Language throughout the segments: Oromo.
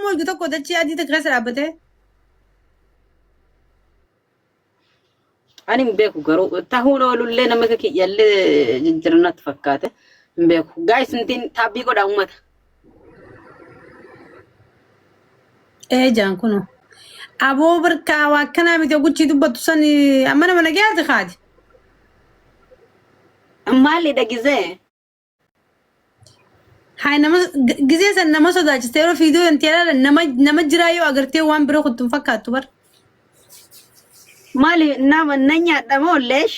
Oromoo ergu tokko dachii adii takka keessa dhaabbatee. Ani hin beeku garuu tahuun oolullee nama akka kiyyallee jijjiirannatti fakkaate hin beeku. Gaayis intiin taabbii godhaa uummata. Ee jaan kunoo. Aboo barkaa waa akkanaa miti oguchii dubbattu san amma nama nagayaati kaati. Maalidha gizee? Haa nama gizee san nama sodaachiste yeroo fiidoo wanti ilaalan nama nama jiraa yoo agartee waan bira kuttu hin fakkaattu bar. Maali nama na nyaadha moo leesh?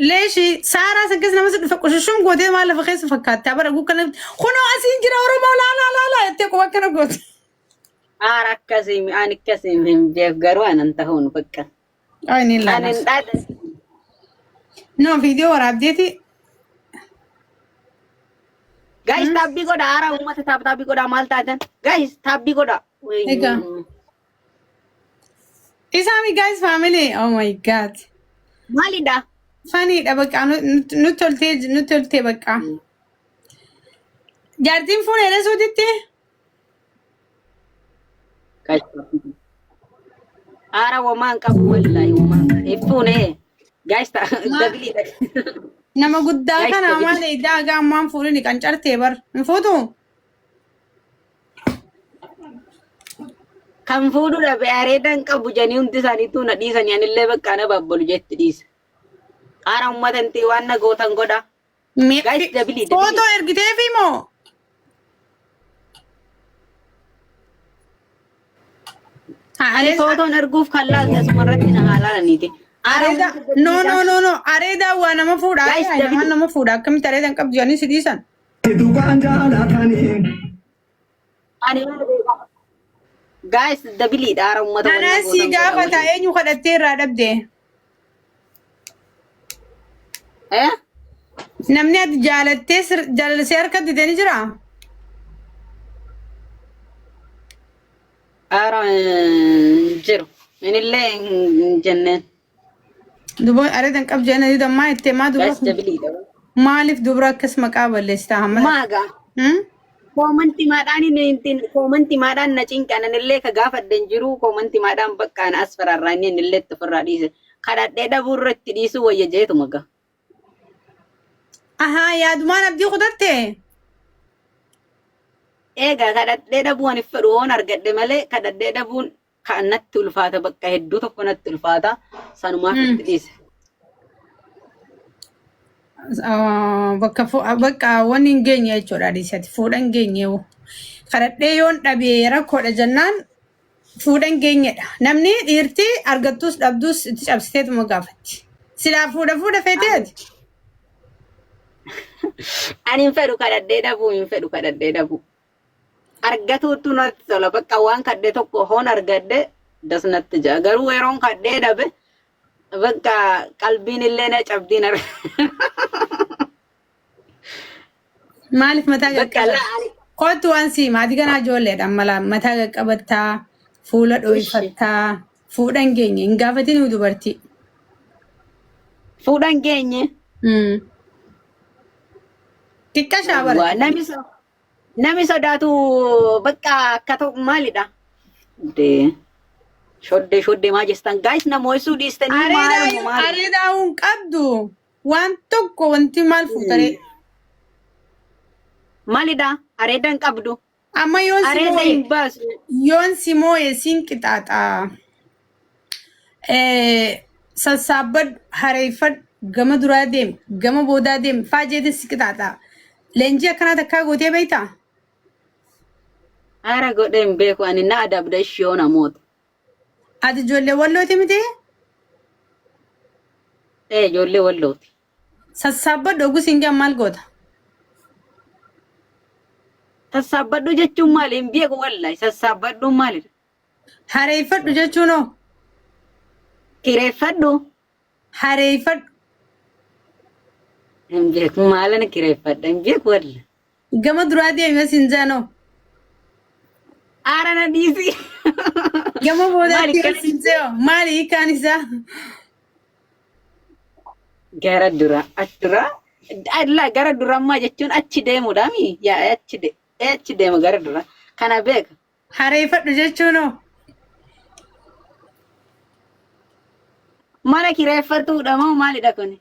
Leeshi saaraa san keessa nama si dhufe qushushum gootee maal lafa keessa fakkaatte abara gukkana kunoo asiin jira Oromoo laalaa laalaa jettee quba akkana goote. Aara akkasii ani akkasii hin beeku garuu anan tahuun bakka. Ay ni Ani laala. hin dhaadhan. No viidiyoo waraabdeeti. Guys taabbii godha aara uummata taab taabbii godha maal taatan? Guys taabbii godha. Egaa. Isaami guys family. Oh my god. Maalidha? Faniidha bakka nutti toltee nutti toltee bakka. Jaartiin fuudhee resuutitti. Guys taabbii godha. Aara womaan qabu wallaahi womaan. Hin fuune. Guys dabiliidha. Nama guddaa Guys, kana dabili. maal eedaa hagaa ammaan fuudhini qancartee bar. Hin fuutu? Kan fuudhu dhabe areeda hin qabu jedhanii hundi isaaniituu na dhiisanii anillee bakka na babbalu jetti dhiisa. Aara uummata inti waan na gootan godha. Guys, dabili, dabili. Footoo ergiteefi moo? Ani footoon erguuf kan laalte asuma irratti na haa laalaniiti. Aara Areeda uummata no no no no areeda waa nama fuudha Guys, areeda dabili. waan nama fuudha akkamitti areeda hin qabdu jedhanii si dhiisan. Dhugaan jaalatanii. Ani maal beekaa? Guys, dabiliidha aara uummata Anaa wanna si gootan godha. gaafata eenyu kadhattee irraa dhabde? Eh? Namni ati jaalattee jaalala si harka dide ni jiraa? Aara hin jiru. Inillee hin jenneen. Duba areeda hin qabdu jedhanii dammaa itti maa dubra Guys, dabiliidha. maaliif dubra akkas maqaa balleessita hamma? Maagaa. Hmm? Koomanti maadhaan hin koomanti maadhaan na cinqan anillee ka gaafadhe hin jiru koomanti maadhaan bakka ana as fararraa inni anillee itti ofirraa dhiise. Kadhadhee dhabuu irra itti dhiisuu wayya jeetuma gaa. Ahaa yaadumaan abdii kutatte? Eegaa kadhadhee dhabuu ani fedhu hoon argadhe malee kadhadhee dhabuun kan natti ulfaata bakka hedduu tokko natti ulfaata sanumaaf itti dhiise. Ah, Bakka bakka wanni hin geenye jechuudha dhiisati fuudha hin geenye. Kadhadhee yoon dhabe rakkoodha jennaan fuudha hin geenyedha. Namni dhiirti argattus dhabdus itti cabsiteetuma gaafatti. Silaa fuudha fuudha feetee ati? Ani hin fedhu kadhadhee dhabuu hin fedhu kadhadhee dhabuu. Argatuutu natti tola bakka waan kadhe tokko hoon argadhe das natti ja'a garuu yeroon kadhee dhabe bakka qalbiin illee na cabdiin arga. Maaliif mataa Bakka qaqqabata? laa ani Kottu waan sii maatii ganaa ijoolleedha mala mataa qaqqabattaa fuula dhooyfattaa fuudha hin geenye hin gaafatin dubartii. fuudha hin geenye. Xiqqashaa bara. Waa namni so namni sodaatu bakka akka ta'u maalidha? Dee shoddee shoddee maa jettan guys na mo'isuu dhiistanii maaluma maal Areedaa hin qabdu. Waan tokko wanti maal fuutaree. maalidha? Areeda hin qabdu. Amma yoon si Areeda moo'e hin baasu. yoon si moo'e siin qixaaxa. Sassaabbadhu hareeffadhu gama duraa deem gama boodaa deem faa jeetiin si qixaaxa. Leenjii akkanaa takkaa gootee beektaa? Aara godhee hin beeku ani na adabda ishee yoo namoota. Ati ijoollee wallooti miti? Ee ijoollee wallooti. Sassaabbadhu ogus hin gaan maal goota? Sassaabbadhu jechuun maali? Hin beeku wallahi. Sassaabbadhuun maalidha? Hareeffadhu jechuun hoo? Kireeffadhu. Hareeffadhu. Hin beeku maalan kireeffadha hin beeku wallahi. Gama duraa deemi as hin jaanoo. Aara na dhiisi. Gama Maali boodaatti kan as hin jee'o. Maali hiikaan isaa? Gara dura as dura. Alla gara durammaa jechuun achi deemuudhaami yaa achi de. Achi deema gara dura. Kana beeka. Hareeffadhu jechuun hoo? Mana kireeffatuudha moo maalidha kuni?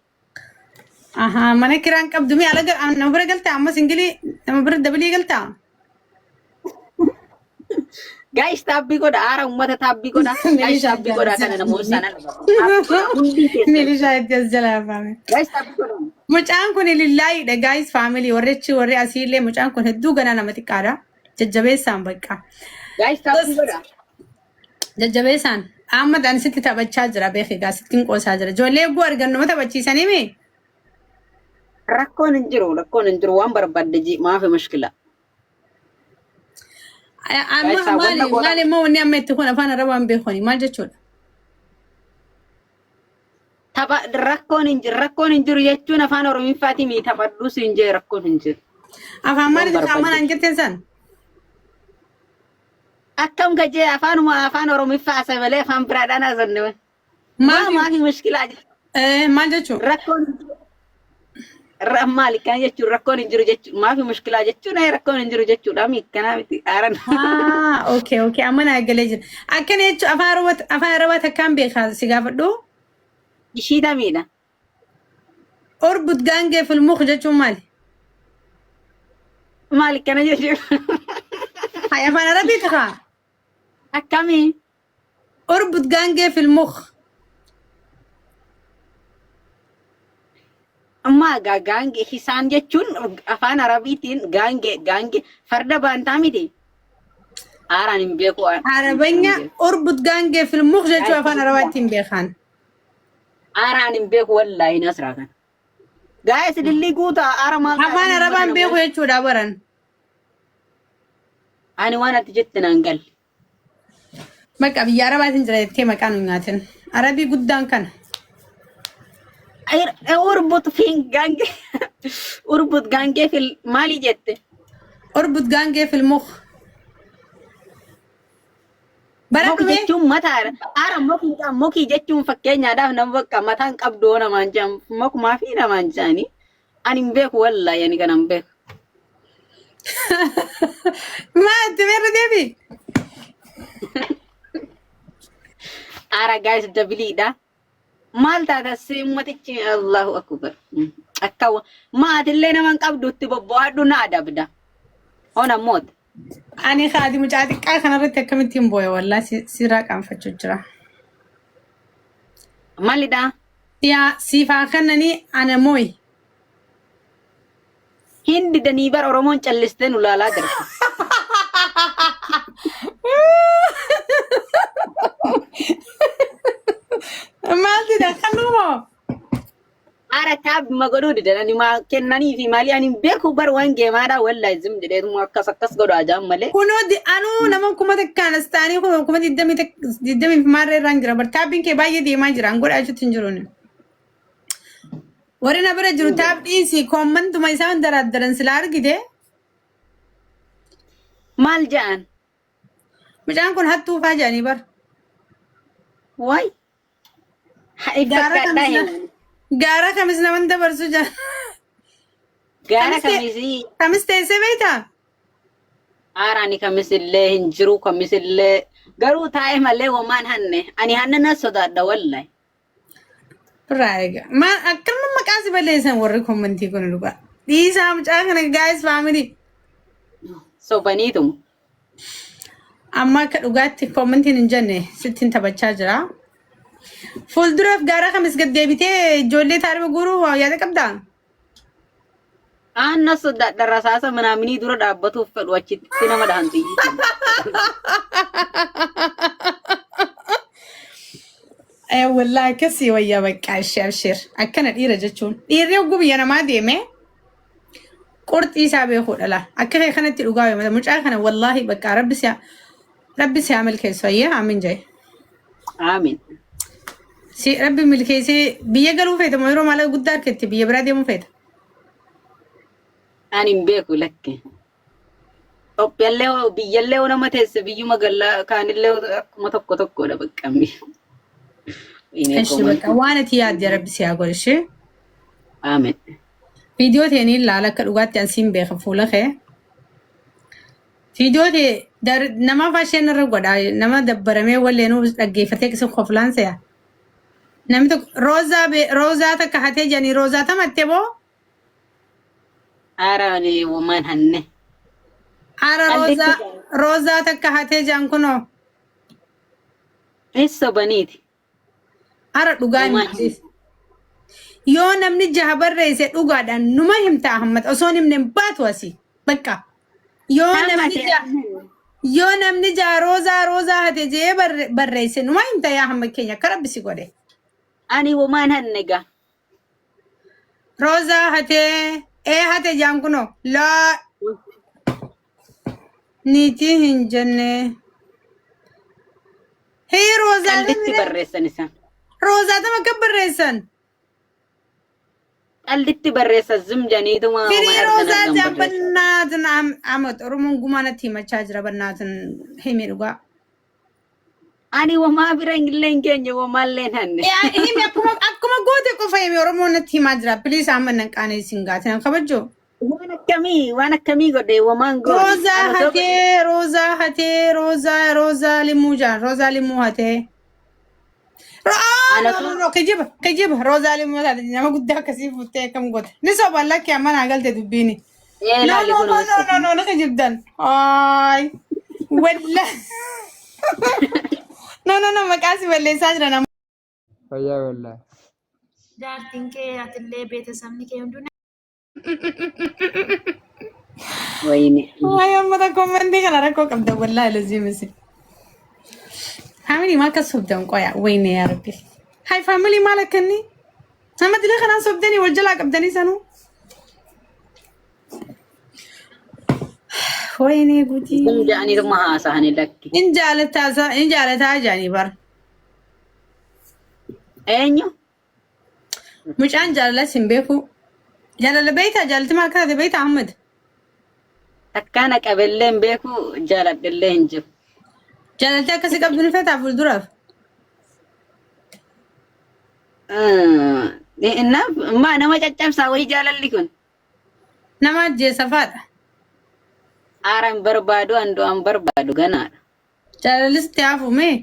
Ahaa, mana kiraan qabdu mi ala nama bira galtaa amma singilii nama bira dabilii galtaa? Gaayis taabbii godha. Aara uummata taabbii godha. Gaayis Milishaa taabbii godha kana namoota sana. Hundi keessan. Milishaa itti as jalaa baame. Gaayis taabbii godha. Mucaan kun lillaayiidha guys family warri achi warri asiillee mucaan kun hedduu ganaa nama xiqqaadha. Jajjabeessaan bakka. Gaayis taabbii godha. Jajjabeessaan amma ani sitti taphachaa jira beeki gaa sittiin qoosaa jira. Ijoollee eeguu argannu nama taphachiisanii mi? Rakkoon hin jiru. Rakkoon hin jiru. Waan barbaadde ji maafi mushkila. Amma Gaayis maali wanta godha. maali immoo wanni amma itti kun afaan arabaan beekoni maal jechuudha? Tapha rakkoon hin jiru. Rakkoon hin jiru jechuun afaan Oromiffaatii mi taphadhu siin jee rakkoon hin jiru. Afaan Waan maali amma barbaadde. naan jetteen san? Akkam gajee afaanuma afaan Oromiffaa haasa'e malee afaan biraadhaan haasofne. Maa Maal maafi mushkilaa jechuudha. maal jechuudha? Rakkoon hin jiru. Maali kana jechuun rakkoon hin jiru jechuun maafi mushkilaa jechuun rakkoon hin jiru jechuudha mi kanaa miti aaran. Ah, okay, okay. Amma naa galee jira. Akkana jechuun afaan Arabaa takkaan beekaa si gaafadhu. Ishii tamiidha. Orbut gaangee filmuuk jechuun maali? Maali kana jechuun Hay afaan Arabii takaa? akkamii? Orbut gaangee filmuuk. Amma egaa gaangee hisaan jechuun afaan Arabiitiin gaangee gaangee farda baantaa miti. Aaraan hin beeku. Arabanya orbut gaangee filmuuk jechuun afaan Arabaatti hin beekan. Aaraan hin beeku wallaahi nasraa kana. Gaa'es lillii guutaa aara maal Afaan Arabaan beeku jechuudha baran. Ani waan ati jette naan galle. Bakka biyya Arabaatiin jira jettee maqaa nu nyaatin. Arabii guddaan kana. Urbut fin gaangee urbut gaangee fil maali jette? Orbut gaangee filmuuk. Bara Mokii dhumee jechuun mataadha. Aara mokii mokii jechuun fakkeenyaadhaaf nama bakka mataan qabdu hoo namaan jedhamu mokumaa fi namaan jedhani. Ani hin beeku wallaahi ani kana hin beeku. Maa itti beerra deebi? Aara gaayis dabiliidha. Maal taata si ummatichi Allahu akbar. Akka maatillee nama hin qabdu itti bobbo'adhu na adabda. Ona moota. Ani kaati mucaa xiqqaa kanarratti akkamittiin booya wallaa sirraa qaanfachuu jira. Maalidha? Yaa siif haa kennanii ana mooyi. Hin didanii bar Oromoon callistee nu laalaa jirti. Maal dida kanumoo? Ara taab ma godhuu didan ani maa kennanii fi maalii ani hin beeku bar waan geemaadha wallaahi zim jedheetuma akkas akkas godhu ajaan malee. Kunoo anuu nama 1000n as ta'anii kunoo 20,020 fi maarree irraan jira. Bar taabbiin kee baay'ee deemaa jira. An godhaa jechuutti hin jiru. Warri na bira jiru taab dhiisi koommantuma isaan daraaddaran sila argite. Maal ja'an? Mucaan kun hattuu faa jedhanii bar. Waay. Gaara Fakkaadhaa kamis himan. gaara kamis naman dabarsu jira. Gaara Kamis ta'e kamisii kamis teessee beektaa? aaraan kamisillee hin jiru kamisillee garuu taa'e malee homaan hanne ani hanna na sodaadha wallahi. Birraa egaa. Maal akkanuma maqaa si balleessan warri kommentii kun dhugaa. Dhiisaa mucaa kana guys family. Sobaniituma. Amma akka dhugaatti kommentiin hin jenne sittiin taphachaa jira. Fuulduraaf gaara kamis gad deebitee ijoollee taariba guuruu yaada qabdaa? Aan na sodaadha rasaasa manaaminii dura dhaabbatuuf fedhu achitti nama dhahan xiyyiitiin. Wallaahi akkasii wayyaa bakka ishee abshir akkana dhiira jechuun dhiirri hogguu biyya namaa deeme qurxii isaa beekuudha laa akka kee kanatti dhugaa yoo mucaa kana wallaahi bakka rabbi si haa milkeessu ayyee aamin jee Aamin. si rabbi milkeessee biyya galuu feeta moo yeroo maallaqa guddaa argatte biyya biraa deemuu feeta. Ani hin beeku lakke. Itoophiyaallee biyyallee hoo nama teesse biyyuma gallaa kaanillee akkuma tokko tokkodha bakka. Ishi bakka waan ati yaadde rabbi si haa godhu ishee. Aamin. Viidiyoo ta'een ilaala akka dhugaatti an siin beeka fuula kee. Viidiyoo ta'e nama faasheen irra godha. Nama dabbaramee walleenuu dhaggeeffatee qisa koflaan se'a. Namni tokko roozaa roozaa takka hatee jedhanii roozaa tamatte boo. Ara ani woman hanne. Ara Qallitti roozaa roozaa takka hatee jedhan kunoo. Eessa baniiti? Ara dhugaa Woman himti. Yoo namni jaha barreesse dhugaadhaan numa himta Ahmad osoo hin himne hin baatu asii. Bakka. Yoo namni Hammate. jaha yoo namni jaha roozaa roozaa hate jee barreesse numa himta yaa Ahmad keenya akka rabbi si godhe. Ani woman hanne gaa. Roozaa hatee ee hate jaan kunoo laa niitii hin jenne. Hii roozaa Qallitti barreessan isaan. roozaa tama akka barreessan. Qallitti barreessan zum janiituma Firii woman argan roozaa argan jaan barreessan. bannaatin Ahmad Oromoon gumaa natti himachaa jira bannaatin himi dhugaa. Ani womaa bira illee hin geenye womaa illee hin hanne. Yaa himi akkuma goote qofa himi Oromoon natti himaa jira. Please Ahmad nan qaaneessin gaatin an kabajjo. Waan akkamii godhe womaan goone. Roozaa Ani osoo godhe hatee roozaa hatee roozaa roozaa limuu jaan roozaa limuu hatee. Ani No, no, osoo no, kijiba, kijiba. Roozaa limuu taate nama guddaa akkasii fuuttee akkam goote. Ni soba lakki amma naa galte dubbiini. Ee No, laali no, kun no, no, ibsa. no, no, ni kijibdan. Ay, walla. No, no, no, maqaa si balleessaa jira nama. Fayyaa wallaahi. Jaartiin kee atillee beetasabni kee hunduu Wayne. Ay, amma tokko manni kana rakkoo qabda wallaahi lazii misi. Family maal akka sobdan qoya wayne yaa rabbi. Hay family maal akkanni? Nama dilee kanaan sobdanii wal jalaa qabdanii sanuu. Wayne gudii. Zum jedhaniituma haasa'anii lakki. In jaalataa in jaalataa jaanii bar. Eenyu? Mucaan jaalalas hin beeku. Jaalala beektaa jaalati maal akka taate beektaa Ahmad? Takkaana qabellee hin beeku jaaladhellee hin jiru. Jaalaltee akkasii qabdu ni feetaa fuulduraaf? Innaaf maa nama caccabsaa wayii jaalalli kun. Nama ajjeesa faadha. Aara hin barbaadu andoo hin barbaadu ganaadha. Jaalallis itti hafu mee?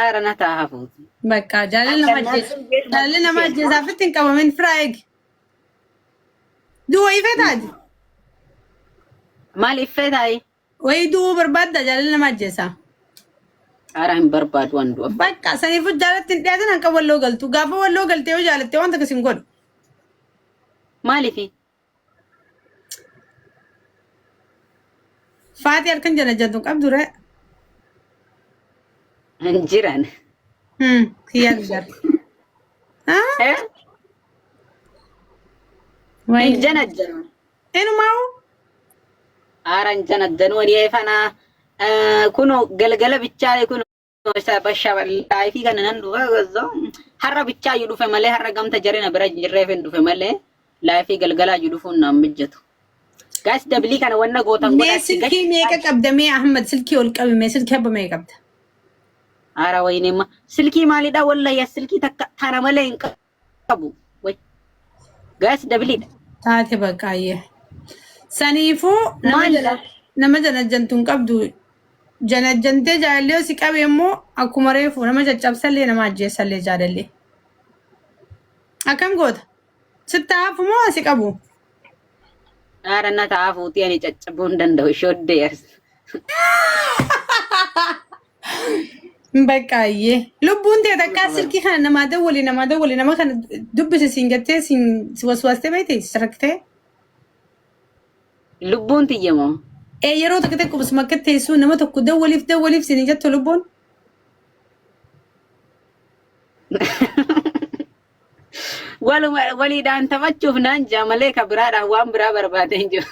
Aara na taa hafuuti. Bakka jaalalli nama ajjeesa. Jaalalli nama ajjeesaaf itti hin qabamin firaa eegi. Du'a ifee taati. Maal iffee taayi? Wayii du'uu barbaadda jaalalli nama ajjeesa. Aara hin barbaadu andoo. Bakka saniifuu jaalatti hin dhiyaatin hanqa walloo galtu. Gaafa walloo galtee yoo jaalatte wanta akkas hin godhu. Maaliifi? Faatii halkan jala jettu qabdu ree. Hin jiran. Kiyyaa jara. Eh? Hin Wayii. janajjanu. Eenyumaa'u? Aara hin janajjanu walii fanaa. Kunoo galgala bichaa kunoo laayifii kana nan dhufa gozo. Har'a bichaa iyyuu dhufe malee har'a gamta jarina bira hin jirreef hin dhufe malee laayifii galgalaa iyyuu dhufuun naan mijjatu. Gaas dabilii kana wanna gootan Mee godhaatti silkii meeqa qabda mee Ahmad silkii ol qabi mee silkii abba meeqa qabda? Haara wayinimma silkii maalidha wallahi silkii takka tana malee hin qabu. Way gaas dabiliidha. Taate baqqaayyee. Saniifuu nama Maal jala nama janajjantu hin qabdu. Janajjantee jaalallee si qabe immoo akkuma reefu nama caccabsallee nama ajjeessallee jaalallee. Akkam goota? Sitti hafu moo si qabu? Haara na ta'a fuutii ani caccabuu hin danda'u shoddee. Baqqaayyee. Lubbuun tee takkaa silkii kana namaa dawwali namaa dawwali nama kana dubbise siin jettee siin si waswaastee beekte si rakkitee. Lubbuun tiyya moo? Ee yeroo tokko tokko osuma akka teessuu nama tokko dawwaliif dawwaliif siin jettu lubbuun. Waluma waliidhaan taphachuuf naan jaa malee ka biraadhaan waan biraa barbaade hin jiru.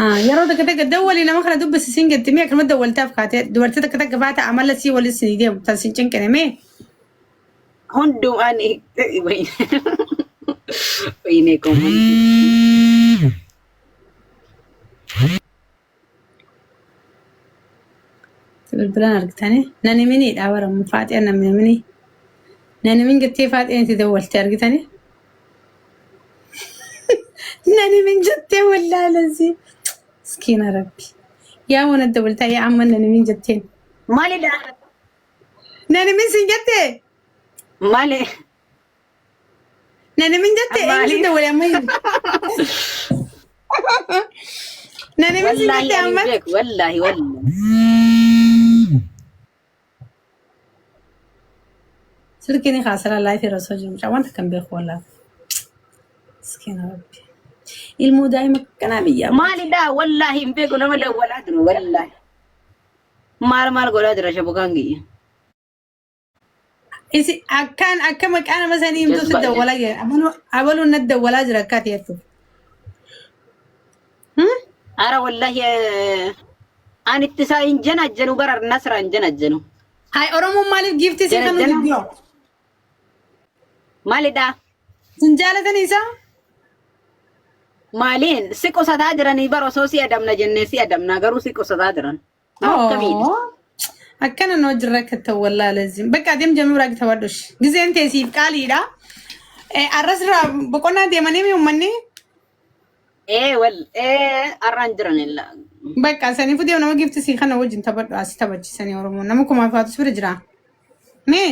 Ah, yeroo takka takka dawwalii nama kana dubbisi siin jetti mee akkanuma dawwaltaaf kaatee dubartii takka takka faata amala sii waliin sii deemu tan siin cinqine mee. Hundumaan wayinee komantii. Bilbilaan argitanii nan himiniidha baramu faaxee nan himinii. Nan himin jettee faaxeen itti dawwalte argitanii. Nan himin jettee wallaalasi. Miskiina Rabbi. Yaa waan adda bultaa yaa amma nan himin jetteen. Maalidha? Nan himin sin jettee? Maali? Nan himin jettee eenyu si Maaliif? dawwale amma hin? Nan himin sin Wallaahi jettee ani hin amma? beeku. Wallaahi wallaahi. Silkiin kaasara laayifii irra osoo jiru mucaa wanta kan beeku wallaahi. Miskiina Rabbi. Ilmoo daa'ima akkanaa biyyaa. Maalidha? Wallaahi hin beeku nama dawwalaa jiru. Wallaahi. Maal maal godhaa jira shabukaan kiyya. Isi akkaan akka maqaa nama sanii himtu si Jazbaa dawwalaa jira. Abaluun natti dawwalaa jira akka ati jettu. Ara wallahi ani itti isaa hin janajjanu bara nasra hin janajjanu. Hai Oromoon maaliif giiftii si kanuu Janajjana diddoo? maalidha? Sin jaalatan isaa? Maaliin si qusataa jiranii bara osoo si adamna jennee si adamna garuu si qusataa jiran. Nama akkamiidha? Oo. Akkana noo jirra akka ta'u wallaahi lazim. Bakka adeem jamii biraa taphadhush. Gizeen teessiif qaaliidha. Arras irraa boqonnaa deemanii mi uummanni? Ee wal ee arraan jiran illa. Bakka sanii fuudhee nama gifti sii kana wajjin taphadhu asii taphachiisanii Oromoo. Nama kumaa faatu bira jira. Mee?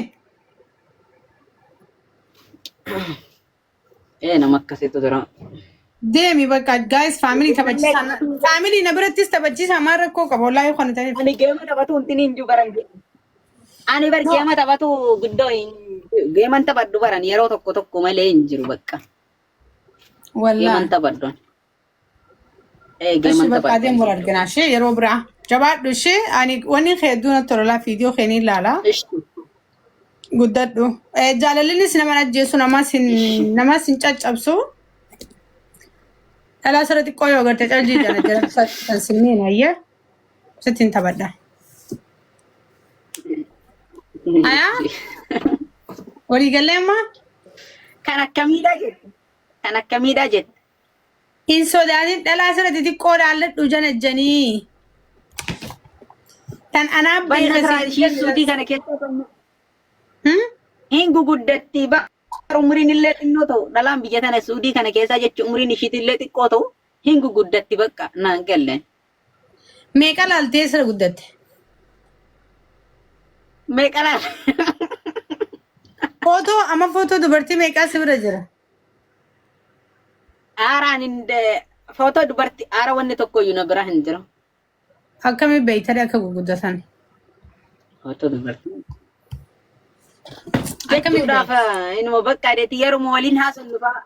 Ee nama akkasiitu jira. Deemi bakka guys family taphachiisaa. Family na birattis taphachiisaa maal rakkoo qaba wallaahi kana ta'eef. Ani geema taphatu wanti hin jiru baran. Ani bar geema taphatu guddoo hin geeman taphadhu baran yeroo tokko tokko malee hin jiru bakka. Wallaahi. Geeman taphadhu. Ee Ishi geeman bakka taphadhu. adeemu wal argina ishee yeroo biraa. Jabaadhu ishee ani wanni kee hedduu natti tola viidiyoo kee ni ilaala. Ishi. Guddadhu. Jaalallinis nama hin ajjeesu namas hin caccabsu. Dhalaa sirra xiqqoo yoo agarte caljii jala jala kan sinneen ayyee sitti hin taphadha. Ayaa walii gallee ammaa Kan akkamiidha jette? Kan akkamiidha jette? hin sodaatin dhalaa sirra xixiqqoo laalladhu janajjanii. Tan anaa Banna beeka karaa siin ishii suutii kana keessa Hmm? hin guguddatti bara umriin illee xinnoo ta'u dhalaan biyya tana suudii kana keessaa jechuun umriin ishiitti illee xiqqoo ta'u hin guguddatti bakka naan galle. Meeqa laaltee sirra guddatte? Meeqa laal? Footoo amma footoo dubartii meeqaa si bira jira? Aaraan hin footoo dubartii aara wanni tokko iyyuu na bira hin jiru. Akkamii beektadha akka guguddatan? Footoo dubartii. Akkamii Jechuudhaaf beekta? inuma bakka adeeti yeruma waliin haasofnu fa'a.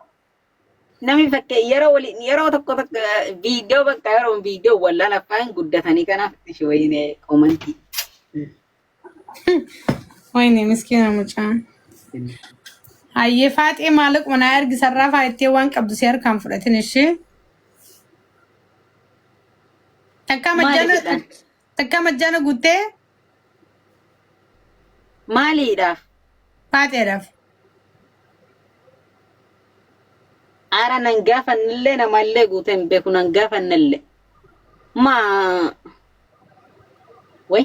Namni fakkee yeroo waliin yeroo tokko tokko viidiyoo bakka yeroo viidiyoo wallaan afaan guddatanii kanaaf itti wayine koomantii. Wayne miskiina mucaan. Hayyee faaxee maallaquma naa ergi sarraa faayittee waan qabdu si harkaan fudhatin ishee. Takkaa Maali majjaana jedhan? takkaa majjaana guuttee Maaliidhaaf? faaxeedhaaf. Aara nan gaafannillee namallee guutee hin beeku nan gaafannillee. Maa way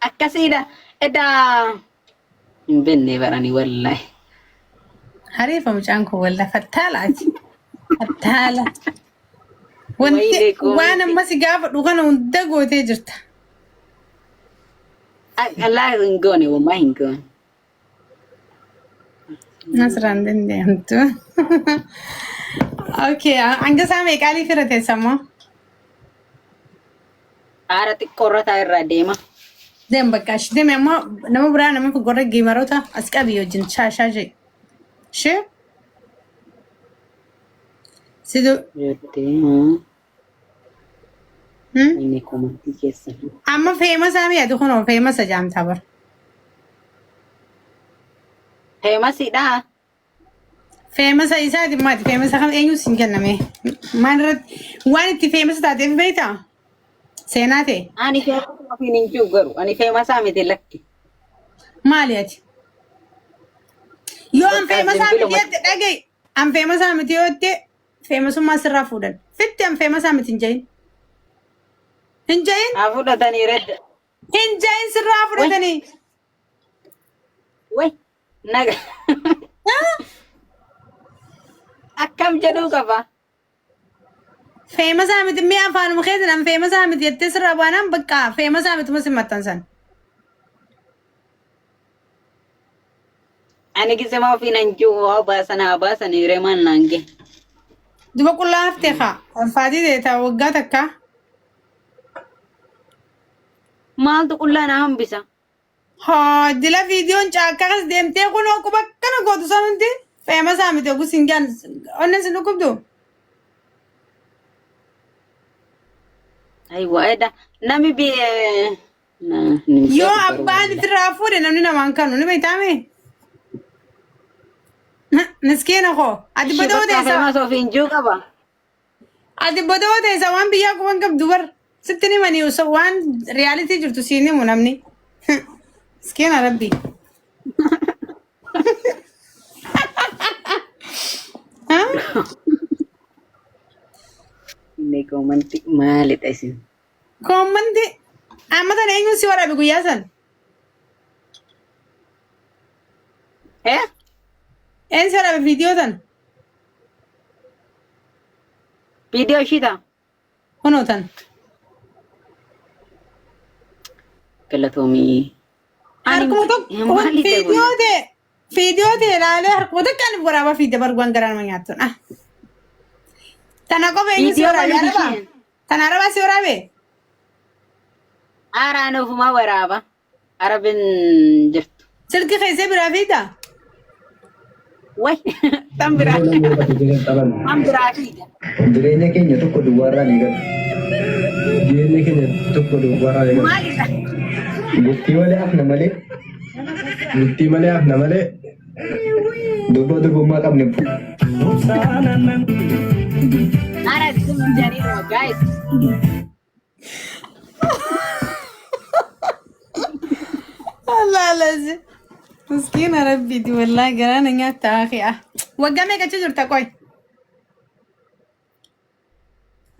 akkasiidha. Edaa hin beekne barani wallaahi. Hariifa mucaan kun walla fattaalaati. Fattaala. Wanti Wayinee koo. waan amma si gaafadhu kana hunda gootee jirta. Allaa hin goone wamaa hin goone. Nasraan dandeemtu. Okay, hanga isaa meeqaalii fira teessammoo? Aara xiqqoo irra taa'e irraa deema. Deem bakka achi deemi ammoo nama biraa nama gorra geemaroota as qabi wajjin shaashaa jee. Ishee sidu Jettee inni komantii keessa. Amma feemasaa mi'atu kunoo feemasa jaamtaa bara. Feemasiidha. Feemasa isaati maati feemasa kam eenyu siin kenname maal irratti waan itti feemasa taateef beektaa seenaa ta'e Ani feemasa ofiin hin jiru garuu ani feemasaa miti lakki. maali ati yoo an Bakka feemasaa miti bilbiluma. jette dhaga'i an feemasaa miti yoo jette feemasummaa sirraa fuudhan fitti an feemasaa miti hin jahin hin jahin Haa fudhatanii redda. hin jahin sirraa fudhatanii Way naga. Akkam jedhuu qaba. Feemasaa miti mi'a afaanuma keessa nan feemasaa miti jettee sirraa baanaan bakka feemasaa mituma si maxxansan. Ani gisema ofiin an jiru waa baasan haa baasan hiree maal naan gahe. Duba qullaa haftee kaa. Faatii ta'e taa waggaa takka. Maaltu qullaa na hambisa? Haa dila viidiyoon caakkaa kas deemtee kunoo quba akkana gootu san hundi feemasaa miti ogus hin jaan onneen sin dhukkubdu. Aywa eda nami bi na hin Yoo beeku garuu abbaan wallahi. ifirraa fuudhe namni namaan kanu ni beektaame. Miskiina koo ati Ishi badoo bakka teessa feemas ofiin jiru qaba. ati badoo teessa waan biyyaa quban qabdu bar sitti ni manii osoo waan riyaalitii jirtu siin himu namni. Miskiina rabbi. Haa? Inni koomanti maalidha isin? Koommanti amma tana eenyuun si waraabe guyyaa san? Eh? Eenyu si waraabe viidiyoo tan? Viidiyoo ishii ta'a. Kunoo tan. Galatoomii. Ani Harkuma tokko maalidha kun? viidiyoo ta'e viidiyoo ta'e ilaalee harkuma tokko ani waraabaa fiidee barguwan garaa nama nyaattuun. Ah. Tana qofa eenyu si Viidiyoo waraabe maaliif arabaa? isheen? Tana arabaa si waraabe? Aaraan ofumaa waraaba. Arabin jirtu. Silki keessee biraa fiida? Way tan biraa. Tan biraa fiida. Jireenya keenya tokko duwwaarraa ni gala. Jireenya keenya tokko duwwaarraa ni gala. Maalidha? Bultii malee hafna malee. Bultii malee hafna malee. Durboo durbummaa qabne. Ara jariiruma guys. Laalasi. Miskiina rabbiiti wallaahi garaa na nyaatta akhi ah. Waggaa meeqa achi jirta qoy?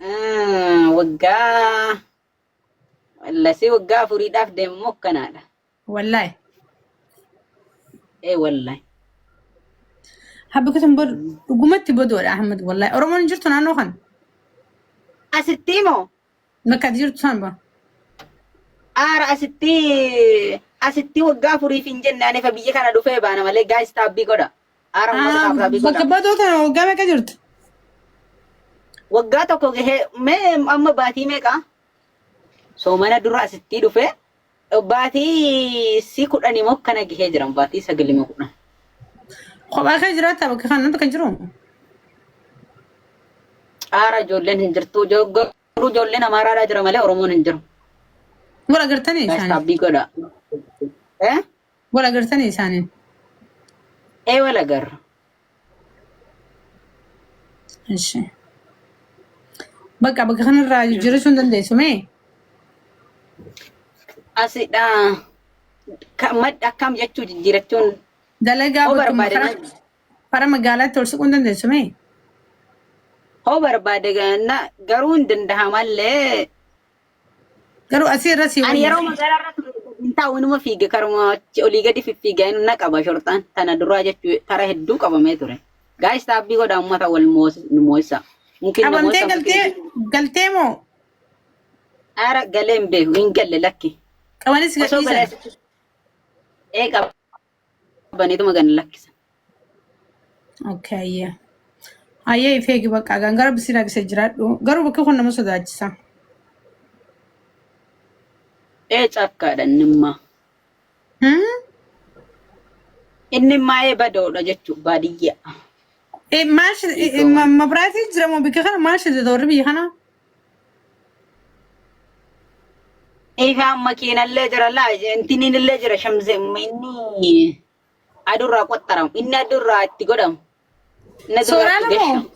Ah, Waggaa lasii waggaa afuriidhaaf deemamu akkanaadha. Wallaahi. Ee wallahi. Habbi kutan bod dhugumatti bodoodha Ahmad wallaahi. Oromoon hin jirtu naannoo kana. Asitti moo? Bakka ati jirtu san ba. Aara asitti asitti waggaa afuriif hin jenne ani fa biyya kana dhufee baana malee gaayis taabbii godha. Aara uummata kaaf taabbii Bakka godha. badoo tana waggaa meeqa jirtu? Waggaa tokko gahee mee amma baatii meeqa? Soomana dura asitti dhufee baatii si kudhanii moo kana gahee jiran baatii sagalii moo kudhan. Kophaa kee jiraata bakka kana bakka jiru. Aara ijoolleen hin jirtu. Garuu ijoolleen Amaaraadhaa jira malee Oromoon hin jiru. Wal agartanii Gaayis isaanii. taabbii godha. Eh? Wal agartanii isaaniin. Ee wal agarra. Ishi. Bakka bakka kanarraa jijjiirachuu hin dandeessu mee? Asidha. Madda akkam jechuu jijjiirachuun Dalagaa hoo bakkuma barbaade karaa karaa magaalaatti ol siquu hin dandeessu mee? hoo barbaade garuu hin danda'amallee. Garuu asii irra sii Ani wayya. yeroo magaalaa irra ture hin taa'u inuma fiiga karuma achi olii gadi fiffiigaa inni na qaba shorxaan tana duraa jechuu tara hedduu qabamee ture. Gaayis taabbii godha uummata wal moosisa. Mukeen Qabamtee namoota galtee mukeen galtee moo aara galee hin beeku hin galle lakki. qabanis Osoo galee gadhiisan? ee qabaniituma gan lakkisa. Okay, ayyee. Ayyee ifee eegi bakka gangara bisiin agisee jiraadhu. Garuu bakki kun nama sodaachisa. Ee cakkaadha inni immaa. Hmm? Inni immaa ee badoodha jechuudha baadiyyaa. Eh, maal mabraatii jira moo bikka kana maal shite toorri biyya kana? Ifaan makiinallee jira laa intiniin illee jira shamsee inni adurraa qoxxaramu inni adurraa itti godhamu inni adurraa Sooraan itti moo? gashamu.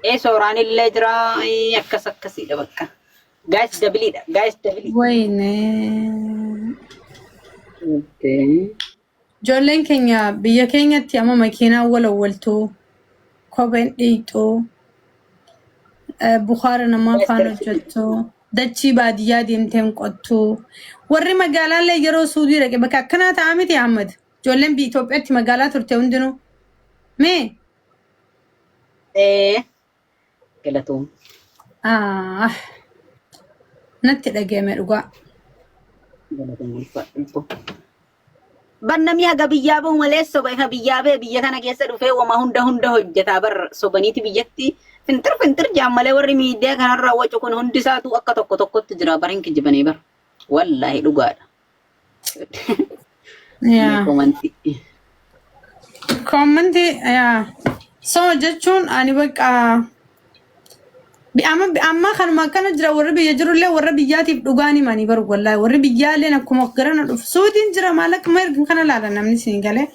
Ee sooraan illee jira akkas akkasiidha bakka. Gaayis dabiliidha gaayis dabilii. Wayne. Okay. Ijoolleen keenya biyya keenyatti amma makiinaan wal awwaltuu, kopheen dhiiqxuu, bukaara namaa faana hojjettu, dachii baadiyyaa deemtee hin qottu. Warri magaalaallee yeroo suudii dhaqe bakka akkanaa ta'a miti Ahmad. Ijoolleen biyya Itoophiyaatti magaalaa turte hundinuu. Mee Ee. Galatoom. Ah, natti dhagahame dhugaa. Galatoom ulfaadhu. Bar namni haga biyyaa bahu malee soba ifa biyyaa bahe biyya kana keessa dhufee wama hunda hunda hojjetaa bar sobaniiti biyyatti finxir finxir jaan malee warri miidiyaa kanarraa wacu kun hundi isaatu akka tokko tokkotti jira bar hin kijibanii bar. Wallaahi dhugaadha. Yaa. Komantii. Komantii yaa. So jechuun ani bakka amma amma kanuma akkana jira warri biyya jirullee warra biyyaatiif dhugaan himanii baru wallaahi warri biyyaalleen akkuma garana dhufu suutiin jira maallaqa erga kana laala namni siin galee.